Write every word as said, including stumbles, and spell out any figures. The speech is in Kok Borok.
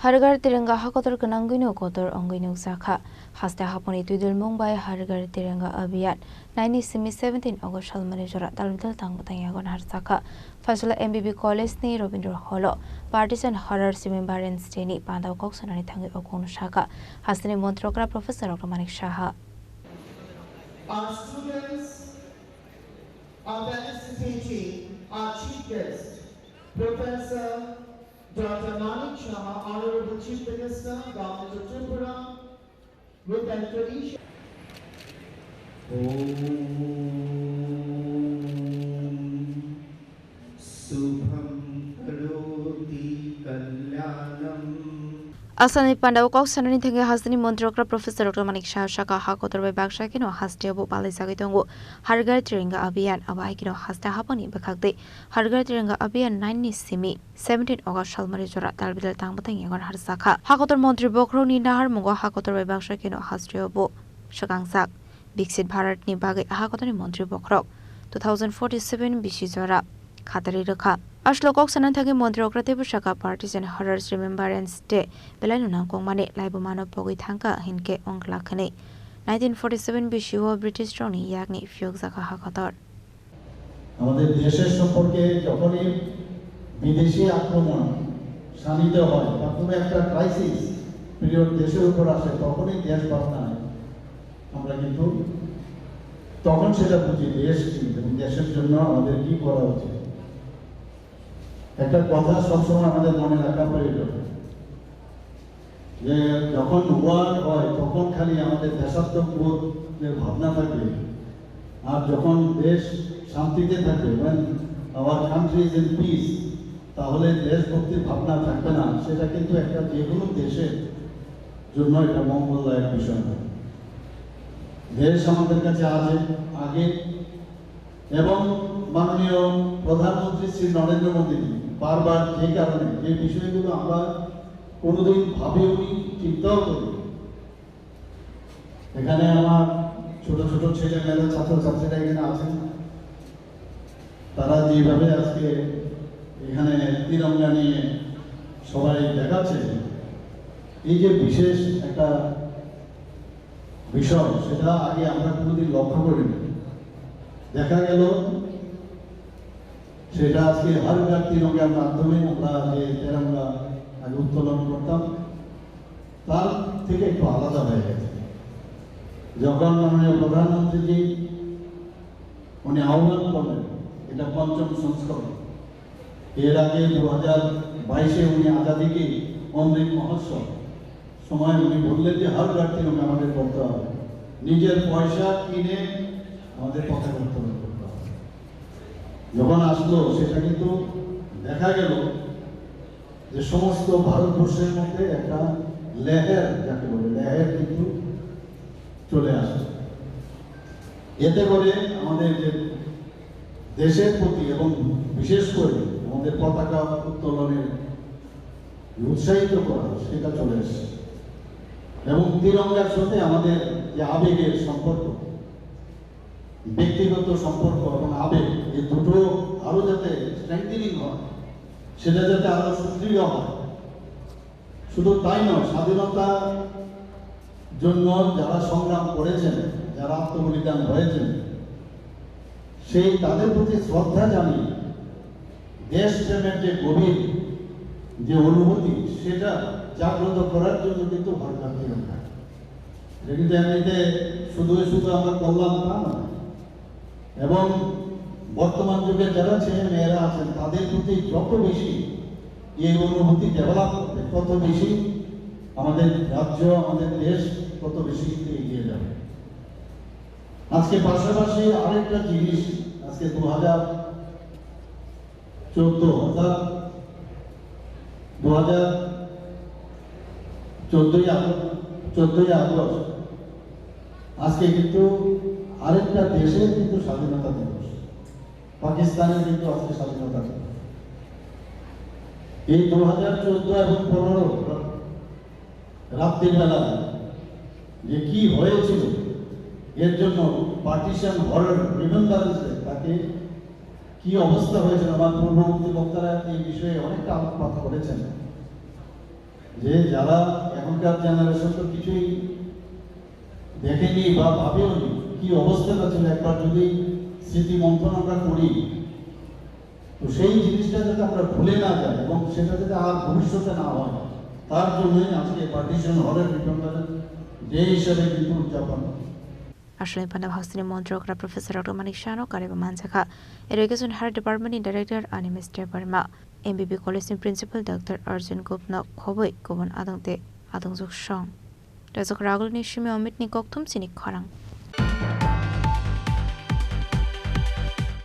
Har Ghar Tiranga hakotor gwnangwino kotor wngwi nukjakha. Haste haponi twidulmung bai Har Ghar Tiranga Abhiyan nine ni simi seventeen August salmani jora dalbidal tang bwtang yagon harjakha. Phaisala M B B College ni Rabindra Hall o Partition Horrors Remembrance Day ni pandao kok sanani thangwi o kok no sakha hasteni montri okra Professor Doctor Manik Saha. Our students are felicitating our chief guest, Professor Doctor Manik Saha, Honorable Chief Minister, Government of Tripura, with an tradition. Om Subham Karoti Kalyanam. Asani pandao kok sanani thangwi hasteni montri okra Professor Doctor Manik Saha sakha, hakotor bai baksa kheno hasteo bo palaijagwi tongo Har Ghar Tiranga Abhiyan, abo hai kheno haste haponi bwkhak tei Har Ghar Tiranga Abhiyan nine ni simi seventeen August salmani jora dalbidal tang bwtang yagon harjakha. Hakotor montri bokhorokni naharmungo hakotor bai baksa kheno hasteo bo swkangjak. Viksit Bharat ni bagwi hakotorni montri bokhorok two thousand forty-seven bisi jora khatari rwkha. Aslo kok sanani thangwi montri okra teibo sakha, Partition Horrors Remembrance Day belaino nangkukmani laibumano pogwi thangkha hinkhe wngkla khwnwi. Nineteen forty-seven bisi o British rokni yakni phiyokjakha hakotor. আমাদের দেশের সম্পর্কে যখনই বিদেশি আক্রমণ শানিত হয় বা কোনো একটা ক্রাইসিস পিরিয়ড দেশের উপর আসে, তখনই দেশ ভাবনায় আমরা কিন্তু তখন সেটা বুঝি দেশ কি এবং দেশের জন্য আমাদের কি করা উচিত। একটা কথা সবসময় আমাদের মনে রাখা প্রয়োজন যে যখন ওয়ার হয় তখন খালি আমাদের দেশাত্মক বোধের ভাবনা থাকবে, আর যখন দেশ শান্তিতে থাকবে, when our country is in peace, তাহলে দেশভক্তির ভাবনা থাকবে না। সেটা কিন্তু একটা যে কোনো দেশের জন্য এটা মঙ্গলদায়ক বিষয় নয়। দেশ আমাদের কাছে আছে আগে, এবং মাননীয় প্রধানমন্ত্রী শ্রী নরেন্দ্র মোদীজি বারবার যে কারণে, যে বিষয়গুলো আমরা কোনোদিন ভাবিওনি, চিন্তাও করি, এখানে আমার ছোট ছোট ছেলেমেয়েরা, ছাত্রছাত্রীরা এখানে আছেন, তারা যেভাবে আজকে এখানে তিরঙ্গা নিয়ে সবাই দেখাচ্ছে, এই যে বিশেষ একটা বিষয়, সেটা আগে আমরা কোনোদিন লক্ষ্য করিনি। দেখা গেল সেটা আজকে হর ঘর তিরঙ্গার মাধ্যমে আমরা যে তেরঙ্গা আগে উত্তোলন করতাম, তার থেকে একটু আলাদা হয়ে গেছে। যখন মাননীয় প্রধানমন্ত্রীজি উনি আহ্বান করলেন, এটা পঞ্চম সংস্করণ, এর আগে দু হাজার বাইশে উনি আজাদি কে অমৃত মহোৎসব সময় উনি বললেন যে হর ঘর তিরঙ্গা আমাদের করতে হবে, নিজের পয়সা কিনে আমাদের পতাকা উত্তোলন করতে হবে। যখন আসলো, সেটা কিন্তু দেখা গেল যে সমস্ত ভারতবর্ষের মধ্যে একটা লেহের, যাকে বলে লেহের, কিন্তু চলে আসে। এতে করে আমাদের যে দেশের প্রতি এবং বিশেষ করে আমাদের পতাকা উত্তোলনের উৎসাহিত করা, সেটা চলে এসেছে। এবং তিরঙ্গার সাথে আমাদের যে আবেগের সম্পর্ক, ব্যক্তিগত সম্পর্ক এবং আবেগ, এই দুটো আরো যাতে স্ট্রেংথেনিং হয়, সেটা যাতে আরো সুদৃঢ় হয়। শুধু তাই নয়, স্বাধীনতার জন্য যারা সংগ্রাম করেছেন, যারা আত্মবলিদান হয়েছেন, সেই তাদের প্রতি শ্রদ্ধা জানিয়ে দেশপ্রেমের যে গভীর যে অনুভূতি, সেটা জাগ্রত করার জন্য কিন্তু হর ঘর তিরঙ্গা। এটা কিন্তু এমনিতে শুধু শুধু আমরা করলাম তা নয়। এবং বর্তমান যুগের যারা ছেলে মেয়েরা আছেন, তাদের প্রতি যত বেশি এই অনুভূতি ডেভেলপ করবে, তত বেশি আমাদের রাজ্য, আমাদের দেশ তত বেশি কিন্তু এগিয়ে যাবে। আজকে পাশাপাশি আরেকটা জিনিস, আজকে দু হাজার চোদ্দ, অর্থাৎ দু হাজার চোদ্দই আগ-, চোদ্দই আগস্ট, আজকে কিন্তু আরেকটা দেশের কিন্তু স্বাধীনতা দিবস, পাকিস্তানের কিন্তু আজকে স্বাধীনতা দিবস। এই দু হাজার চোদ্দ এবং পনেরো রাত্রিবেলা যে কি হয়েছিল, এর জন্য পার্টিশন হরর রিমেম্বারেন্স ডে, তাকে কি অবস্থা হয়েছিল, আমার পূর্ববর্তী বক্তারা এই বিষয়ে অনেকটা আলোকপাত করেছেন। যে যারা এখনকার জেনারেশন তো কিছুই দেখেনি বা ভাবেওনি কি অবস্থাটা ছিল, একবার যদি স্মৃতি মন্থন আমরা করি, তো সেই জিনিসটা যাতে আমরা ভুলে না যাই এবং সেটা যাতে আর ভবিষ্যতে না হয়, তার জন্যই আজকে পার্টিশন হলের রিমেম্বারেন্স ডে হিসাবে কিন্তু উদযাপন। Aswlani phano hasteni montrok ra Professor Doctor Manik Shah no kariwi manjakha. Irrigation Health Department ni Director Animesh Debbarma, M B B College ni Principal Doctor Arjun Gupta khoboi kubun adong tei adongjwk song. Rajak Ragul ni simi Amit ni kokthum chini khorang.